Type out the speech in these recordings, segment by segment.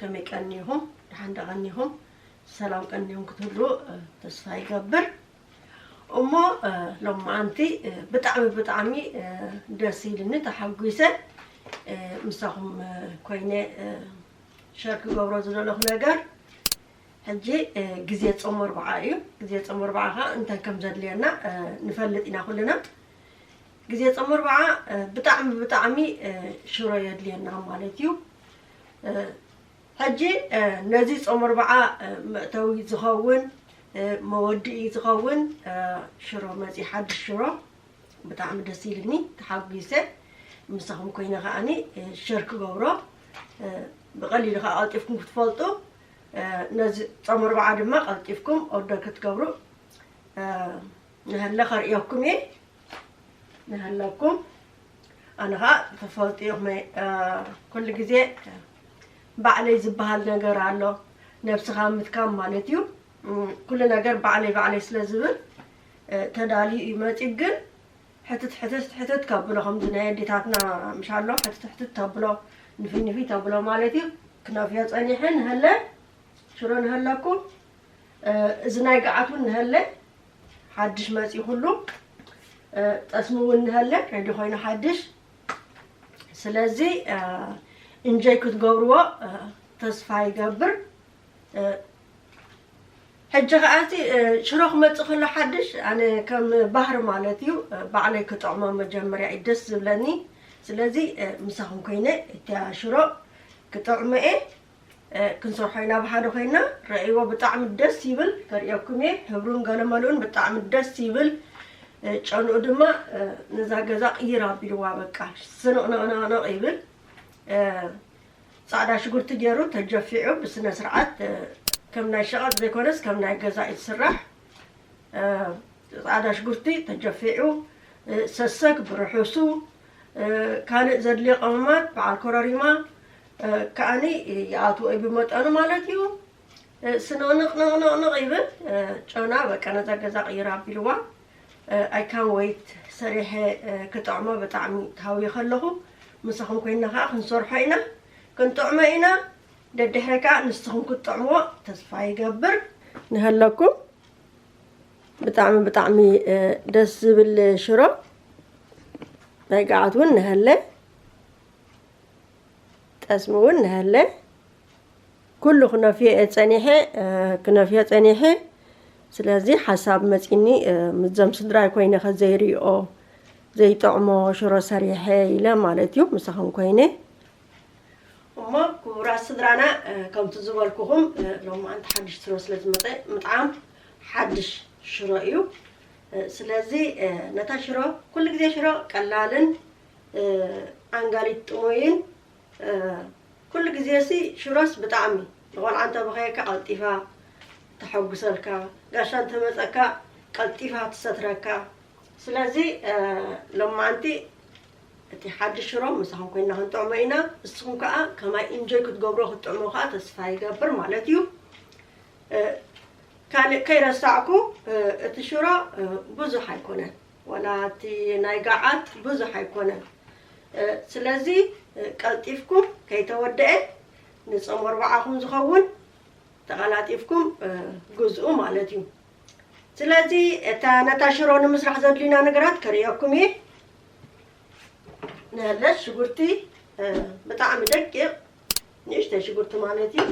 ከመይ ቀኒኹም? ደሓን ዶ ቀኒኹም? ሰላም ቀኒኹም ክትህሉ፣ እ፣ ተስፋ ይገብር። እሞ፣ እ፣ ሎማዓንቲ፣ እ፣ ብጣዕሚ፣ ብጣዕሚ፣ እ፣ ደስ ኢልኒ፣ ተሓጒሰ፣ እ፣ ምሳኹም፣ እ፣ ኮይነ፣ እ፣ ሸር ክገብሮ ዝደለኹ ነገር፣ ሕጂ፣ እ፣ ግዜ ጾም ኣርብዓ እዩ። ግዜ ጾም ኣርብዓ ኸኣ እንታይ ከም ዘድልየና፣ እ፣ ንፈልጥ ኢና ኩልና። ግዜ ጾም ኣርብዓ፣ እ፣ ብጣዕሚ፣ ብጣዕሚ፣ እ፣ ሽሮ የድልየና ማለት እዩ። እ፣ ሕጂ፣ እ፣ ነዚ ጾም ኣርብዓ፣ እ፣ መእተዊ ዝኸውን፣ እ፣ መወድኢ ዝኸውን፣ እ፣ ሽሮ መጺ፣ ሓድሽ ሽሮ። ብጣዕሚ ደስ ኢልኒ፣ ተሓጒሰ። ምሳኹም ኮይነ ከኣኒ፣ እ፣ ሸር ክገብሮ፣ እ፣ ብቐሊሉ ከኣ ቀልጢፍኩም ክትፈልጡ፣ እ፣ ነዚ ጾም ኣርብዓ ድማ ቀልጢፍኩም ኦርደር ክትገብሩ፣ እ፣ ንሀለ ከርእየኩም እየ። ንሀለኩም። ኣነ ኸኣ ትፈልጡ ኢኹም፣ እ፣ ኩሉ ግዜ ባዕለይ ዝበሃል ነገር ኣሎ። ነብስኻ ምትካም ማለት እዩ። እም፣ ኩሉ ነገር ባዕለይ፣ ባዕለይ ስለ ዝብል፣ እ፣ ተዳልዩ እዩ መጺኡ። ግን ሕትት፣ ሕትት፣ ሕትት ከብሎ፣ ከምዚ ናይ ኣዴታትና ምሽ ኣሎ፣ ሕትት፣ ሕትት ተብሎ፣ ንፊ፣ ንፊ ተብሎ ማለት እዩ። ክነፍዮ ጸኒሐ ንሀለ፣ ሽሮ ንሀለኩም። እ፣ እዚ ናይ ገዓት እውን ንሀለ፣ ሓድሽ መጺኡ ኩሉ። እ፣ ጠስሚ እውን ንሀለ፣ ሬዲ ኮይኑ ሓድሽ። ስለዚ፣ እ፣ ኢንጆይ ክትገብርዎ፣ እ፣ ተስፋ ይገብር። እ፣ ሕጂ ከኣ እቲ፣ እ፣ ሽሮ ክመጽእ ከሎ ሓድሽ፣ ኣነ ከም ባህሪ ማለት እዩ፣ እ፣ ባዕለይ ክጥዕሞ መጀመርያ እዩ ደስ ዝብለኒ። ስለዚ፣ እ፣ ምሳኹም ኮይነ እታ ሽሮ ክጥዕሞ እየ። እ፣ ክንሰርሖ ኢና ብሓደ ኮይና። ረእይዎ፣ ብጣዕሚ ደስ ይብል። ከርእየኩም እየ። ሕብሩን ገለመሉን ብጣዕሚ ደስ ይብል። እ፣ ጨንኡ ድማ፣ እ፣ ነዛ ገዛ ቅይር ኣቢልዋ፣ በቃ ስንቕንቕንቕንቕ ይብል። እ፣ ጻዕዳ ሽጉርቲ ገይሩ ተጀፊዑ ብስነ ስርዓት፣ እ፣ ከም ናይ ሸቐጥ ዘይኮነስ ከም ናይ ገዛ እዩ ዝስራሕ። እ፣ ጻዕዳ ሽጉርቲ ተጀፊዑ፣ እ፣ ሰሰግ ብርሑሱ፣ እ፣ ካልእ ዘድልዮ ቀመማት በዓል ኮረሪማ፣ እ፣ ከኣኒ ይኣትዎ እዩ ብመጠኑ ማለት እዩ። እ፣ ስንቕንቕ ንቕንቕ ይብል። እ፣ ጨና በቃ ነዛ ገዛ ቅይር ኣቢልዋ። እ፣ I can't wait ሰሪሐ፣ እ፣ ክጥዕሞ ብጣዕሚ ተሃውየ ከለኹ። ምሳኹም ኮይና ከኣ ክንሰርሖ ኢና፣ ክንጥዕሞ ኢና። ደድሕሪ ከኣ ንስኹም ክትጥዕምዎ ተስፋ ይገብር። ንሀለኩም። ብጣዕሚ፣ ብጣዕሚ፣ እ፣ ደስ ዝብል ሽሮ። ናይ ገዓት እውን ንሀለ፣ ጠስሚ እውን ንሀለ። ኩሉ ክነፍዮ እየ ጸኒሐ፣ እ፣ ክነፍዮ ጸኒሐ። ስለዚ ሓሳብ መጺኒ፣ እ፣ ምስዞም ስድራይ ኮይነ ከዘይሪኦ፣ ዘይጥዕሞ ሽሮ ሰሪሐ ኢለ ማለት እዩ፣ ምሳኹም ኮይነ። እሞ ክቡራት ስድራና፣ እ፣ ከምቲ ዝበልኩኹም፣ እ፣ ሎማዓንቲ ሓድሽ ሽሮ ስለ ዝመጸ፣ ምጥዓም ሓድሽ ሽሮ እዩ። እ፣ ስለዚ፣ እ፣ ነታ ሽሮ፣ ኩሉ ግዜ ሽሮ ቀላልን፣ እ፣ ኣንጋሊት ጥሙይን፣ እ፣ ኩሉ ግዜ ሲ ሽሮስ ብጣዕሚ ንቖልዓ እንተበኸየካ ቀልጢፋ ተሐጉሰልካ፣ ጋሻ እንተመጸካ ቀልጢፋ ትሰትረካ። ስለዚ፣ እ፣ ሎማዓንቲ እቲ ሓድሽ ሽሮ ምሳኹም ኮይና ክንጥዕሞ ኢና። ንስኹም ከኣ ከማይ ኢንጆይ ክትገብሮ ክትጥዕሞ ከኣ ተስፋ ይገብር ማለት እዩ። እ፣ ካልእ ከይረሳዕኩ፣ እ፣ እቲ ሽሮ፣ እ፣ ብዙሕ ኣይኮነን። ዋላ እቲ ናይ ገዓት ብዙሕ ኣይኮነን። እ፣ ስለዚ፣ እ፣ ቀልጢፍኩም ከይተወደአ ንጾም ኣርብዓኹም ዝኸውን ተቐላጢፍኩም፣ እ፣ ግዝኡ ማለት እዩ። ስለዚ እታ ነታ ሽሮ ንምስራሕ ዘድልዩና ነገራት ከርእየኩም እየ። ንሀለ ሽጉርቲ፣ እ፣ ብጣዕሚ ደቂቕ ንእሽተይ ሽጉርቲ ማለት እዩ።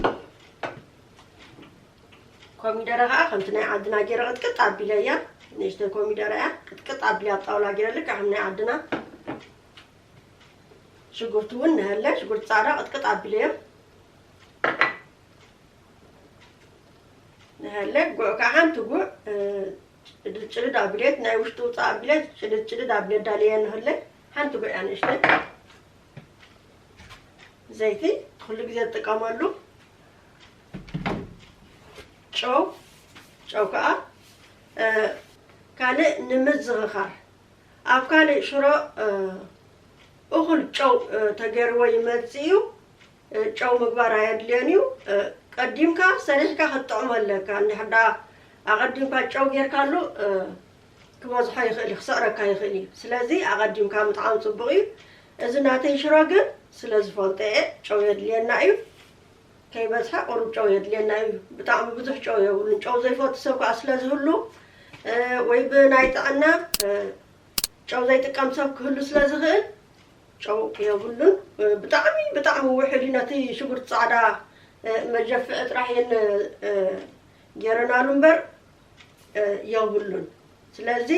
ኮሚደረ ከኣ ከምቲ ናይ ዓድና ገይረ ቅጥቅጥ ኣቢለያ። ንእሽተይ ኮሚደረ እያ ቅጥቅጥ ኣቢለ ኣብ ጣውላ ገይረ ልክዕ ከም ናይ ዓድና። ሽጉርቲ እውን ንሀለ ሽጉርቲ ጻዕዳ ቅጥቅጥ ኣቢለዮ። ንሀለ ጉዕ ከኣ ሓንቲ ጉዕ፣ እ፣ ጭድድ ጭድድ ኣቢለት ናይ ውሽጡ ውጻእ ኣቢለት ጭድድ ጭድድ ኣቢለት ዳልየ ንሀለ ሓንቲ ጉዕ እያ ንእሽተይ። ዘይቲ ኩሉ ግዜ ዝጥቀመሉ። ጨው፣ ጨው ከኣ፣ እ፣ ካልእ ንምዝኽኻር ኣብ ካልእ ሽሮ፣ እ፣ እኹል ጨው፣ እ፣ ተገይርዎ ይመጽእ እዩ። እ፣ ጨው ምግባር ኣየድልዮን እዩ። እ፣ ቀዲምካ ሰሪሕካ ክትጥዕሞ ኣለካ። እንድሕር ደኣ ኣቐዲምካ ጨው ጌርካሉ፣ እ፣ ክበዝሖ ይኽእል እዩ፣ ክስዕረካ ይኽእል እዩ። ስለዚ ኣቐዲምካ ምጥዓም ጽቡቕ እዩ። እዚ ናተይ ሽሮ ግን ስለ ዝፈልጦ እየ፣ ጨው የድልየና እዩ። ከይበዝሐ ቁሩብ ጨው የድልየና እዩ። ብጣዕሚ ብዙሕ ጨው የብሉን። ጨው ዘይፈቱ ሰብ ከዓ ስለ ዝህሉ፣ እ፣ ወይ ብናይ ጥዕና፣ እ፣ ጨው ዘይጥቀም ሰብ ክህሉ ስለ ዝኽእል ጨው የብሉን። እ፣ ብጣዕሚ፣ ብጣዕሚ ውሑድ እዩ። ነቲ ሽጉርቲ ጻዕዳ፣ እ፣ መጀፍዒ ጥራሕ እየን፣ እ፣ ገይረናሉ እምበር፣ እ፣ የብሉን። ስለዚ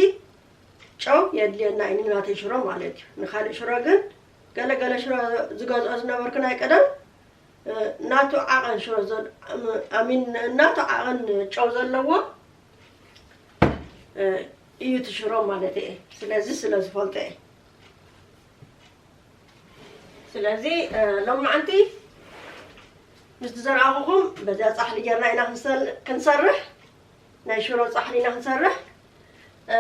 ጨው የድልየና እዩ ንናተይ ሽሮ ማለት እዩ። ንኻልእ ሽሮ ግን ገለ ገለ ሽሮ ዝገዝኦ ዝነበርኩ ናይ ቀደም፣ እ፣ ናቱ ዓቐን ሽሮ ዘል-፣ ኣም-፣ ኣሚን፣ ናቱ ዓቐን ጨው ዘለዎ፣ እ፣ እዩ እቲ ሽሮ ማለት እየ። ስለዚ ስለ ዝፈልጦ እየ። ስለዚ፣ እ፣ ሎማዓንቲ ምስ ዝዘርኣኹኹም በዚኣ ጻሕሊ ጌርና ኢና ክንሰል-፣ ክንሰርሕ። ናይ ሽሮ ጻሕሊ ኢና ክንሰርሕ። እ፣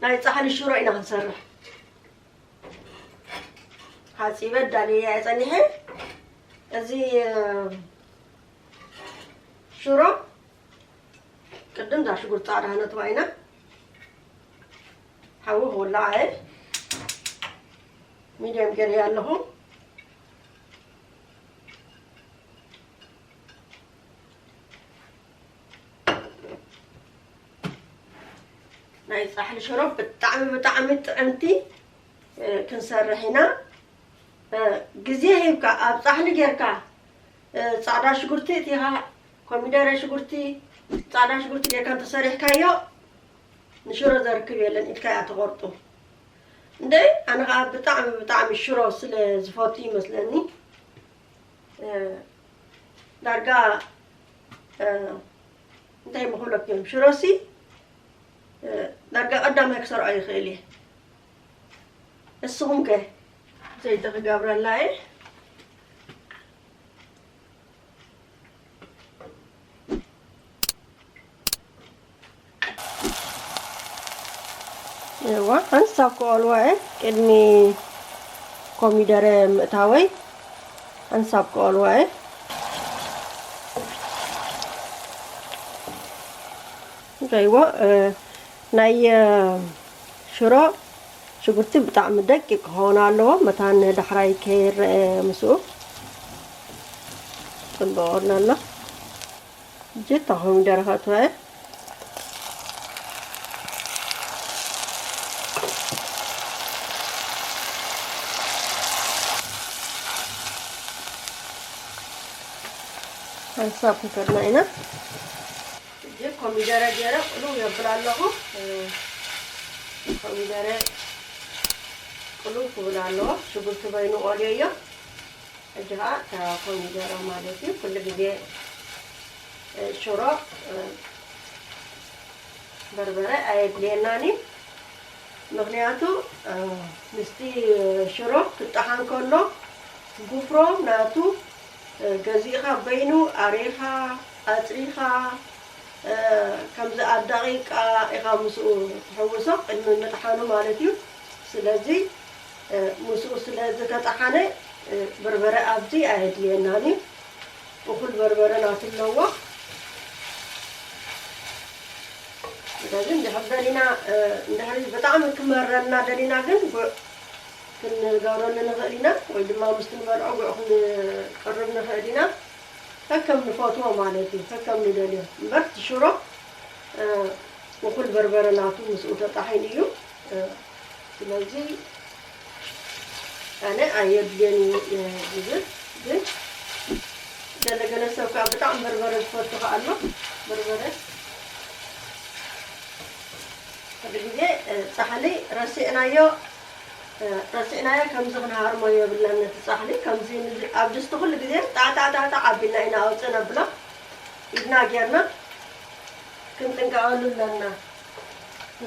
ናይ ጻሕሊ ሽሮ ኢና ክንሰርሕ። ሓጺበ ኣዳልየ እየ ጸኒሐ። እዚ፣ እ፣ ሽሮ ቅድም እዛ ሽጉርቲ ጻዕዳ ክነእትዋ ኢና። ሓዊ ክውላዕ እየ። ሚድየም ገይረያ ኣለኹ። ናይ ጻሕሊ ሽሮ ብጣዕሚ፣ ብጣዕሚ ጥዕምቲ፣ እ፣ ክንሰርሕ ኢና። እ፣ ግዜ ሂብካ ኣብ ጻሕሊ ጌርካ፣ እ፣ ጻዕዳ ሽጉርቲ እቲኻ፣ ኮሚደረ ሽጉርቲ፣ ጻዕዳ ሽጉርቲ ጌርካ እንተሰሪሕካዮ፣ ንሽሮ ዘርክብ የለን፣ ኢድካ እያ ትቖርጡ። እንደ ኣነ ኸዓ ብጣዕሚ፣ ብጣዕሚ ሽሮ ስለ ዝፈቱ ይመስለኒ። እ፣ ዳርጋ፣ እ፣ እንታይ ምኽብለኩም፣ ሽሮሲ፣ እ፣ ዳርጋ ቀዳማይ ክሰርዖ ይኽእል እየ። ንስኹም ከ? ዘይቲ ክገብረላ እየ። እዋ፣ ሓንሳብ ክቆልዋ እየ። ቅድሚ ኮሚደረ ምእታወይ ሓንሳብ ክቆልዋ እየ። እንተይዎ፣ እ፣ ናይ፣ እ፣ ሽሮ ሽጉርቲ ብጣዕሚ ደቂቅ ክኸውን ኣለዎ። መታን ዳሕራይ ከይረአ ምስኡ ጽቡቅ ኾይኑ ኣሎ። ጀታ ኮሚደረ ከእትዎ እየ። ሓንሳብ ክንከድና ኢና። ሕጂ ኮሚደረ ገይረ ቅልው የብል ኣለኹ። እ፣ ኮሚደረ ቅልው ክብል ኣለዎ። ሽጉርቲ በይኑ ቆልዮ እዮ። ሕጂ ኸዓ እታ ኮሚደረ ማለት እዩ። ኩሉ ግዜ፣ እ፣ ሽሮ፣ እ፣ በርበረ ኣየድልየናን እዩ። ምኽንያቱ፣ እ፣ ምስቲ ሽሮ ክጠሓን ከሎ ጉፍሮ ናቱ፣ እ፣ ገዚእኻ በይኑ ኣሪኻ፣ ኣጽሪኻ፣ እ፣ ከምዚ ኣዳቒቃ ኢኻ ምስኡ ትሕውሶ ቅድሚ ምጥሓኑ ማለት እዩ። ስለዚ፣ እ፣ ምስኡ ስለ ዝተጠሓነ፣ እ፣ በርበረ ኣብዚ ኣየድልየናን እዩ። እኹል በርበረ ናቱ ኣለዎ። ስለዚ እንድሕር ደሊና፣ እ፣ እንድሕር ብጣዕሚ ክመረና ደሊና ግን ጉዕ ክንገብረሉ ንኽእል ኢና፣ ወይ ድማ ምስቲ ንበልዖ ጉዕ ክንቅርብ ንኽእል ኢና። ከከም ንፈትዎ ማለት እዩ፣ ከከም ንደልዮ። እምበር እቲ ሽሮ፣ እ፣ እኹል በርበረ ናቱ ምስኡ ተጣሒኑ እዩ። እ፣ ስለዚ ኣነ ኣየድልየን እዩ፣ እ፣ ዝብል፣ ግን ገለ ገለ ሰብ ከዓ ብጣዕሚ በርበረ ዝፈቱ ከዓ ኣሎ። በርበረ ኩሉ ግዜ፣ እ፣ ጻሕሊ ረሲዕናዮ፣ እ፣ ረሲዕናዮ ከምዚ ክንሃርሞ የብልናን። ነቲ ጻሕሊ ከምዚ ንዝ-፣ ኣብ ድስቲ ኩሉ ግዜ ጣዕጣዕጣዕጣዕ ኣቢልና ኢና ኣውፅእ ነብሎ። ኢድና ጌርና ክንጥንቀቐሉ ኣለና። እቲ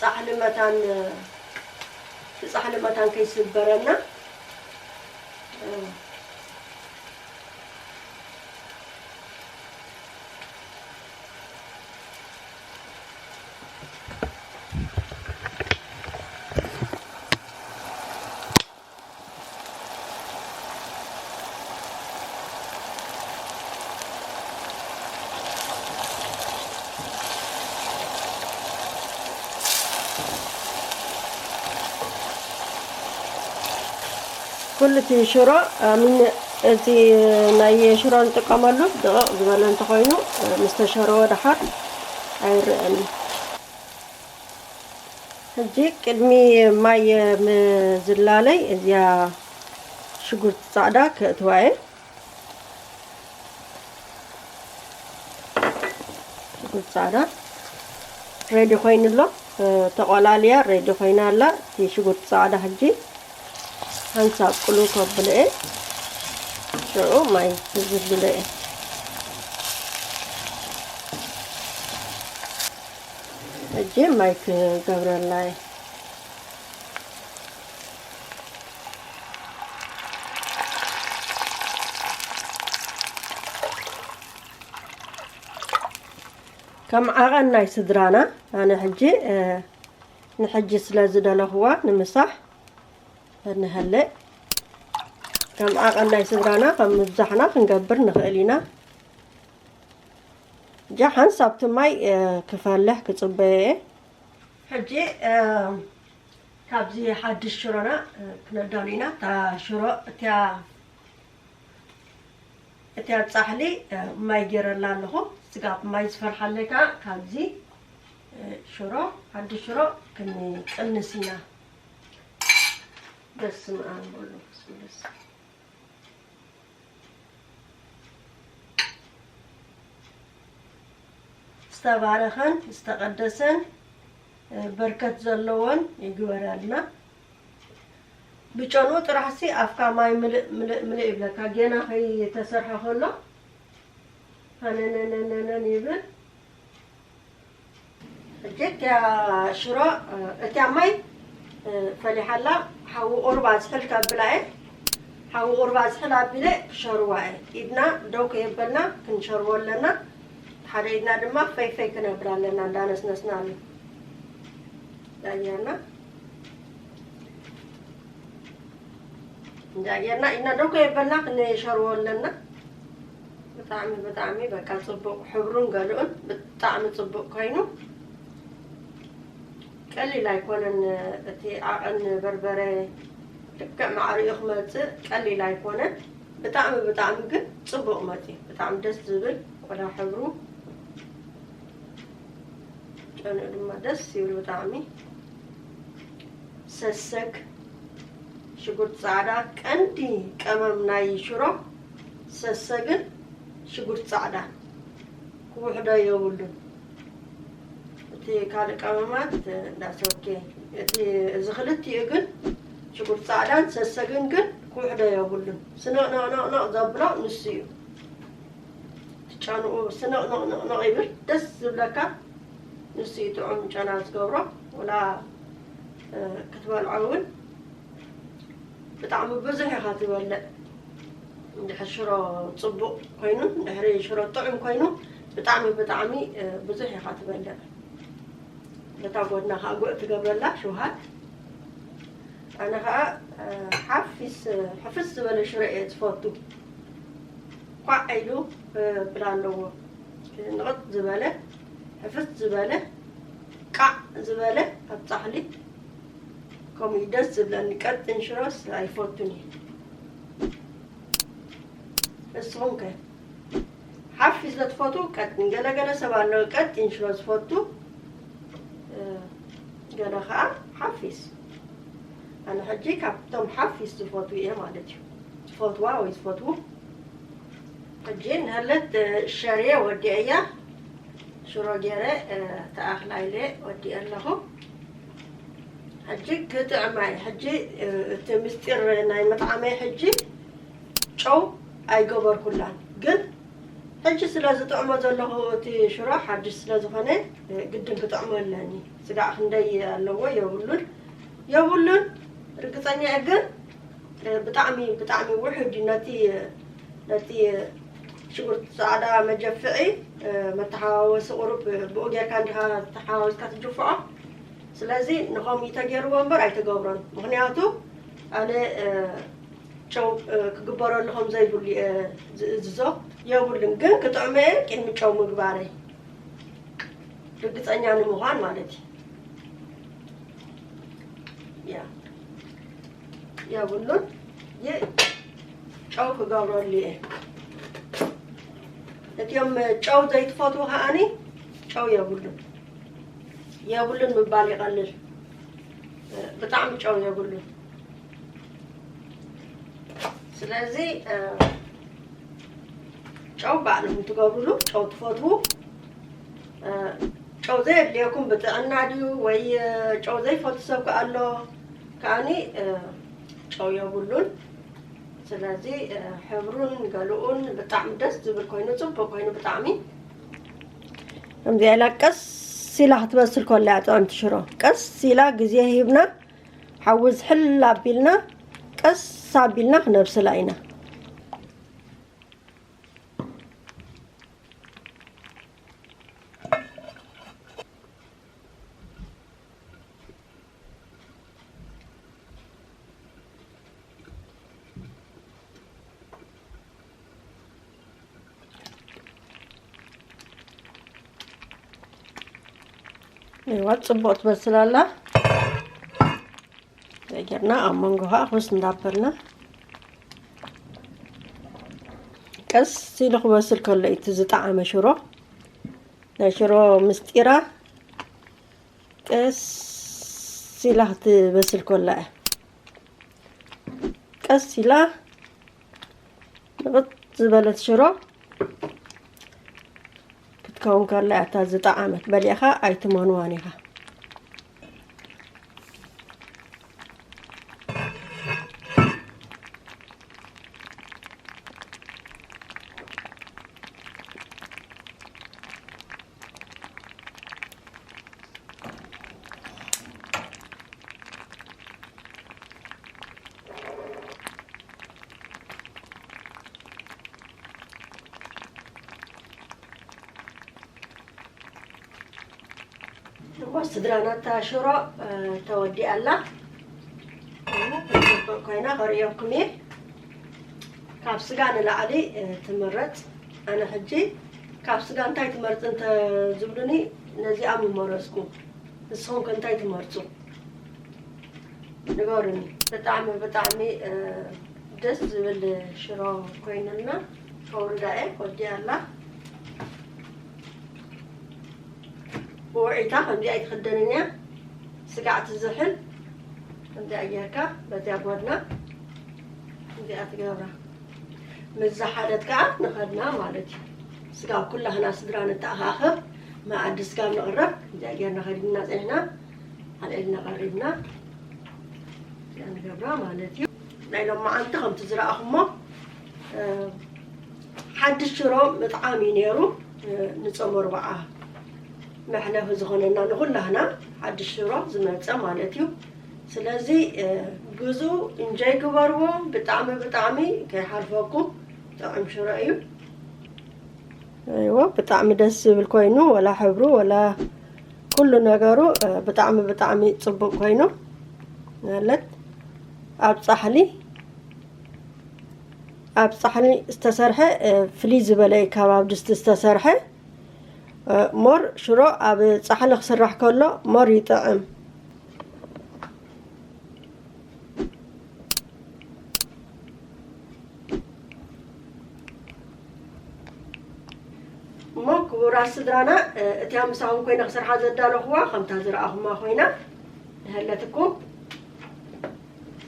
ጻሕሊ መታን፣ እቲ ጻሕሊ መታን ከይስበረና። ኩሉ እቲ ሽሮ፣ እ፣ ምን-፣ እቲ ናይ ሽሮ እንጥቀመሉ ድቕቕ ዝበለ እንተኾይኑ፣ እ፣ ምስ ተሸረወ ደሓር ኣይረኣን። ሕጂ ቅድሚ ማይ ምዝላለይ እዚኣ ሽጉርቲ ጻዕዳ ከእትዋ እየ። ሽጉርቲ ጻዕዳ ሬዲ ኮይኑ ኣሎ። እ፣ ተቆላልያ ሬዲ ኮይና ኣላ። እቲ ሽጉርቲ ጻዕዳ ሕጂ ሓንሳብ ቅሉ ከብሎ እየ። ሽዑ ማይ ክዝብሎ እየ። ሕጂ ማይ ክገብረላ እየ። ከም ዓቐን ናይ ስድራና ኣነ ሕጂ፣ እ፣ ንሕጂ ስለ ዝደለኽዋ ንምሳሕ ንሀለ ከም ዓቐን ናይ ስድራና ከም ምብዛሕና ክንገብር ንኽእል ኢና። እጃ ሓንሳብ እቲ ማይ፣ እ፣ ክፈልሕ ክጽበዮ እየ። ሕጂ፣ እ፣ ካብዚ ሓድሽ ሽሮና፣ እ፣ ክነዳሉ ኢና። እታ ሽሮ እቲያ፣ እቲያ ጻሕሊ፣ እ፣ ማይ ገይረላ ኣለኹ። ስጋብ ማይ ዝፈልሓለይ ከኣ ካብዚ፣ እ፣ ሽሮ፣ ሓድሽ ሽሮ ክንቅንስ ኢና። በስመ ኣብ ወወልድ ወመንፈስ ቅዱስ። ዝተባረኸን ዝተቐደሰን፣ እ፣ በርከት ዘለዎን ይግበረልና። ብጨንኡ ጥራሕሲ ኣፍካ ማይ ምልእ፣ ምልእ፣ ምልእ ይብለካ። ጌና ከይተሰርሐ ከሎ ሃነነነነነን ይብል። ሕጂ እቲያ ሽሮ፣ እ፣ እቲያ ማይ፣ እ፣ ፈሊሓላ፣ ሓዊ ቁሩብ ኣዝሕል ከብላ እየ። ሓዊ ቁሩብ ኣዝሕል ኣቢለ ክሸርዋ እየ። ኢድና ደው ከየበልና ክንሸርዎ ኣለና። ሓደ ኢድና ድማ ፈይ ፈይ ክነብላ ኣለና፣ እንዳነስነስና ኣሎ። ዳያና። እንዳ ጌርና ኢና ደው ከየበልና ክንሸርዎ ኣለና። ብጣዕሚ፣ ብጣዕሚ በቃ ጽቡቕ ሕብሩን ገለኡን ብጣዕሚ ጽቡቕ ኮይኑ፣ ቀሊል ኣይኮነን። እቲ ዓቐን በርበረ ልክዕ ማዕሪኡ ክመጽእ ቀሊል ኣይኮነን። ብጣዕሚ፣ ብጣዕሚ ግን ጽቡቕ መጺኡ። ብጣዕሚ ደስ ዝብል፣ ወላ ሕብሩ ጨንኡ ድማ ደስ ይብል ብጣዕሚ። ሰሰግ፣ ሽጉርቲ ጻዕዳ፣ ቀንዲ ቀመም ናይ ሽሮ ሰሰግን ሽጉርቲ ጻዕዳ ክውሕዶ የብሉን። እቲ ካልእ ቀመማት እንዳስ ኦኬ። እቲ፣ እዚ ክልቲኡ ግን ሽጉርቲ ጻዕዳን ሰሰግን ግን ክውሕዶ የብሉን። ስንቕንቕንቕንቕ ዘብሎ ንሱ እዩ። እቲ ጨንኡ ስንቕንቕንቕንቕ ይብል፣ ደስ ዝብለካ ንሱ እዩ ጥዑም ጨና ዝገብሮ። ወላ፣ እ፣ ክትበልዖ እውን ብጣዕሚ ብዙሕ ኢኻ ትበልዕ። እንድሕር ሽሮ ጽቡቕ ኮይኑ፣ እንድሕሪ ሽሮ ጥዑም ኮይኑ፣ ብጣዕሚ፣ ብጣዕሚ፣ እ፣ ብዙሕ ኢኻ ትበልዕ። በታ ጎድና ኸኣ ጉዕ ትገብረላ ሽውሃት። ኣነ ኸኣ፣ እ፣ ሓፊስ፣ ሕፍስ ዝበለ ሽሮ እየ ዝፈቱ። ኳዕ ኢሉ ክብል ኣለዎ። ንቕጥ ዝበለ፣ ሕፍስ ዝበለ፣ ቃዕ ዝበለ ኣብ ጻሕሊ። ከምኡ እዩ ደስ ዝብለኒ። ቀጢን ሽሮስ ኣይፈቱን እየ። ንስኹም ከ ሓፊስ ዶ ትፈትዉ? ቀጢን፣ ገለ ገለ ሰብ ኣሎ ቀጢን ሽሮ ዝፈቱ፣ እ፣ ገለ ኸኣ ሓፊስ። ኣነ ሕጂ ካብቶም ሓፊስ ዝፈትዉ እየ ማለት እዩ። ዝፈትዋ ወይ ዝፈትዉ። ሕጂ ንሀለት፣ እ፣ ሸርየ ወዲአያ። ሽሮ ገይረ፣ እ፣ ተኣኽላ ኢለ ወዲአ ኣለኹ። ሕጂ ክጥዕማ እየ። ሕጂ፣ እ፣ እቲ ምስጢር ናይ ምጥዓመይ ሕጂ ጨው ኣይገበርኩላን። ግን ሕጂ ስለ ዝጥዕሞ ዘለኹ እቲ ሽሮ ሓድሽ ስለ ዝኾነ፣ እ፣ ግድን ክጥዕሞ ኣለኒ። ስጋዕ ክንደይ ኣለዎ የብሉን፣ የብሉን ርግጸኛ እየ። ግን፣ እ፣ ብጣዕሚ፣ ብጣዕሚ ውሑድ እዩ። ነቲ፣ ነቲ ሽጉርቲ ጻዕዳ መጀፍዒ፣ እ፣ መተሓዋወሲ ቁሩብ ብኡ ጌርካ እንዲኻ ተሓዋዊስካ ትጅፍዖ። ስለዚ ንኸምኡ ተገይርዎ እምበር ኣይተገብሮን። ምኽንያቱ ኣነ፣ እ፣ ጨው፣ እ፣ ክግበረሉ ከም ዘይብሉ እየ ዝእዝዞ። የብሉን፣ ግን ክጥዕሞ እየ ቅድሚ ጨው ምግባረይ። ርግጸኛ ንምዃን ማለት እዩ። ያ፣ የብሉን። ጨው ክገብረሉ እየ። እቲኦም ጨው ዘይትፈትዉ ከዓኒ ጨው የብሉን፣ የብሉን ምባል ይቐልል። ብጣዕሚ ጨው የብሉን። ስለዚ ጨው ባዕልኹም ትገብርሉ፣ ጨው ትፈትዉ። ጨው ዘየድልየኩም ብጥዕና ድዩ ወይ ጨው ዘይፈቱ ሰብ ከ ኣሎ? ከዓኒ ጨው የብሉን። ስለዚ ሕብሩን ገሉኡን ብጣዕሚ ደስ ዝብል ኮይኑ፣ ጽቡቅ ኮይኑ ብጣዕሚ። ከምዚኣ ኢላ ቀስ ኢላ ክትበስል ከላ እያ ጥዕምቲ ሽሮ። ቀስ ኢላ ግዜ ሂብና፣ ሓዊ ዝሕል ኣቢልና፣ ቀስ ኣቢልና ክነብስላ ኢና። እዋ፣ ጽቡቕ ትበስል ኣላ። ጌርና ኣብ መንጎ ኸዓ ኩስ እንዳበልና ቀስ ኢሉ ክበስል ከሎ እዩ እቲ ዝጠዓመ ሽሮ። ናይ ሽሮ ምስጢራ ቀስ ኢላ ክትበስል ከላ እያ። ቀስ ኢላ ንቕጥ ዝበለት ሽሮ ክትከውን ከላ እያ እታ ዝጠዓመት። በሊዕኻ ኣይትመንዋን ኢኻ። እሞ ስድራና፣ እታ ሽሮ ተወዲኣ ኣላ። እሞ ክትፅብቕ ኮይና ከርእየኩም እየ። ካብ ስጋ ንላዕሊ ትምረፅ። ኣነ ሕጂ ካብ ስጋ እንታይ ትመርፂ እንተዝብሉኒ፣ ነዚኣ ምመረፅኩ። ንስኹም ከ እንታይ ትመርፁ? ንገሩኒ። ብጣዕሚ፣ ብጣዕሚ ደስ ዝብል ሽሮ ኮይኑልና። ከውርዳ እየ፣ ወዲኣ ኣላ። ብውዒታ ከምዚኣ ኣይትኽደንን እያ። ስጋዕ ትዝሕል። ከምዚኣ ጌርካ በዚኣ ጎድና ከምዚኣ ትገብራ። ምስ ዝሓለት ከኣ ንኸድና ማለት እዩ። ስጋብ ኩላህና ስድራ ንተኣኻኸብ፣ መኣዲ ስጋብ ንቕረብ፣ ከምዚኣ ጌርና ከዲንና ጸኒሕና፣ ኣልዒልና ቀሪብና፣ እዚኣ ንገብራ ማለት እዩ። ናይ ሎማዓንቲ ከምቲ ዝረኣኹሞ፣ እ፣ ሓድሽ ሽሮ ምጥዓም እዩ ነይሩ። እ፣ ንጾም ኣርብዓ መሕለፊ ዝኾነና ንኹላህና ሓድሽ ሽሮ ዝመጸ ማለት እዩ። ስለዚ፣ እ፣ ግዙ፣ እንጆይ ግበርዎ። ብጣዕሚ፣ ብጣዕሚ ከይሓልፈኩም ጥዑም ሽሮ እዩ። እዎ፣ ብጣዕሚ ደስ ዝብል ኮይኑ፣ ወላ ሕብሩ፣ ወላ ኩሉ ነገሩ፣ እ፣ ብጣዕሚ፣ ብጣዕሚ ጽቡቅ ኮይኑ። ማለት ኣብ ጻሕሊ፣ ኣብ ጻሕሊ ዝተሰርሐ፣ እ፣ ፍልይ ዝበለ እዩ ካብ ኣብ ድስቲ ዝተሰርሐ። እ፣ ሞር ሽሮ ኣብ ጻሕሊ ክስራሕ ከሎ ሞር ይጥዕም። እሞ ክቡራት ስድራና፣ እ፣ እቲኣ ምሳኹም ኮይነ ክሰርሓ ዘዳለኹዋ ከምታ ዝረኣኹማ ኮይና ንሀለትኩም።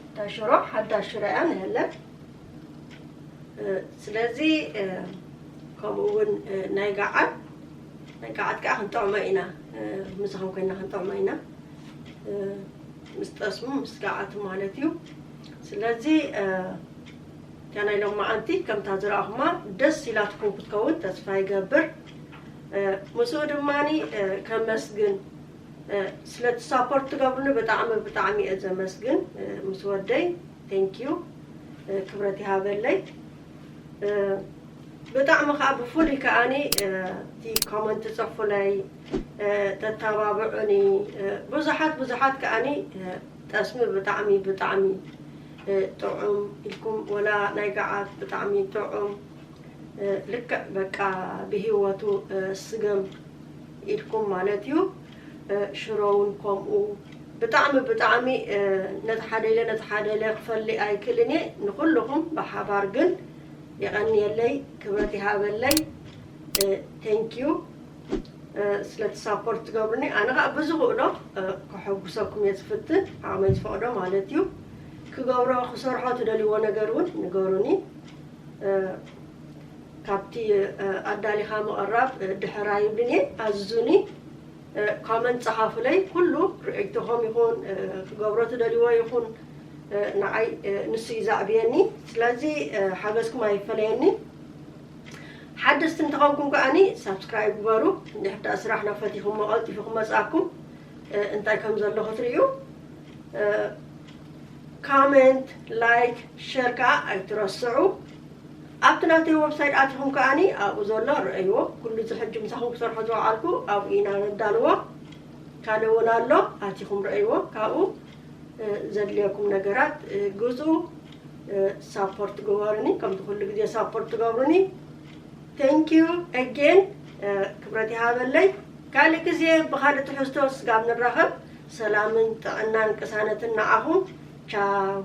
እታ ሽሮ ሓዳሽ ሽሮ እያ ንሀለት። እ፣ ስለዚ፣ እ፣ ከምኡ እውን፣ እ፣ ናይ ገዓት፣ ናይ ገዓት ከዓ ክንጥዕሞ ኢና። እ፣ ምሳኹም ኮይና ክንጥዕሞ ኢና። እ፣ ምስ ጠስሙ፣ ምስ ገዓቱ ማለት እዩ። ስለዚ፣ እ፣ እታ ናይ ሎማዓንቲ ከምታ ዝረኣኹማ ደስ ኢላትኩም ክትከውን ተስፋ ይገብር። እ፣ ምስኡ ድማኒ፣ እ፣ ከመስግን፣ እ፣ ስለቲ ሳፖርት ትገብሩኒ ብጣዕሚ፣ ብጣዕሚ እየ ዘመስግን። እ፣ ምስ ወደይ፣ ቴንክ ዩ። እ፣ ክብረት ይሃበለይ። እ፣ ብጣዕሚ ከዓ ብፍሉይ ከዓኒ፣ እ፣ እቲ ኮመንት ትጽሕፉለይ፣ እ፣ ተተባብዑኒ፣ እ፣ ብዙሓት፣ ብዙሓት ከዓኒ፣ እ፣ ጠስሚ ብጣዕሚ፣ ብጣዕሚ፣ እ፣ ጥዑም ኢልኩም፣ ወላ ናይ ገዓት ብጣዕሚ ጥዑም፣ እ፣ ልክዕ በቃ ብህይወቱ፣ እ፣ ስገም ኢልኩም ማለት እዩ። እ፣ ሽሮ እውን ከምኡ፣ ብጣዕሚ ብጣዕሚ ነቲ ሓደ ኢለ ነቲ ሓደ ኢለ ክፈሊ ኣይክእልን እየ። ንኩልኹም ብሓባር ግን የቐንየለይ፣ ክብረት ይሃበለይ። Thank you ስለቲ ሳፖርት ትገብሩኒ። ኣነ ከዓ ብዝኽእሎ ከሐጉሰኩም እየ ዝፍትን፣ ዓቕመይ ዝፈቕዶ ማለት እዩ። ክገብሮ ክሰርሖ ትደልይዎ ነገር እውን ንገሩኒ። ካብቲ ኣዳሊኻ ምቕራብ ድሕር ኣይብልን እየ። ኣዝዙኒ፣ ኮመንት ጸሓፉለይ። ኩሉ ርእይቶኹም ይኹን ክገብሮ ትደልይዎ ይኹን ንዓይ ንሱ እዩ ዘዕብየኒ። ስለዚ ሓገዝኩም ኣይፈለየኒ። ሓደስቲ እንተኾንኩም ከኣኒ ሳብስክራይብ ግበሩ። እንድሕር ደኣ ስራሕና ፈቲኹሞ ቀልጢፉ ክመጽኣኩም እንታይ ከም ዘሎ ክትርእዩ። ኮሜንት፣ ላይክ፣ ሸር ከዓ ኣይትረስዑ። ኣብቲ ናተይ ዌብሳይት ኣቲኹም ከኣኒ ኣብኡ ዘሎ ረእይዎ። ኩሉ እዚ ሕጂ ምሳኹም ክሰርሖ ዝወዓልኩ ኣብኡ ኢና ነዳልዎ። ካልእ እውን ኣሎ፣ ኣቲኹም ረእይዎ። ካብኡ ዘድልየኩም ነገራት ግዙ። ሳፖርት ግበሩኒ ከምቲ ኩሉ ግዜ ሳፖርት ትገብሩኒ። Thank you again። ክብረት ይሃበለይ። ካልእ ግዜ ብኻልእ ትሕዝቶ ስጋብ ንራኸብ ሰላምን ጥዕናን ቅሳነትን ንዓኹም። ቻው።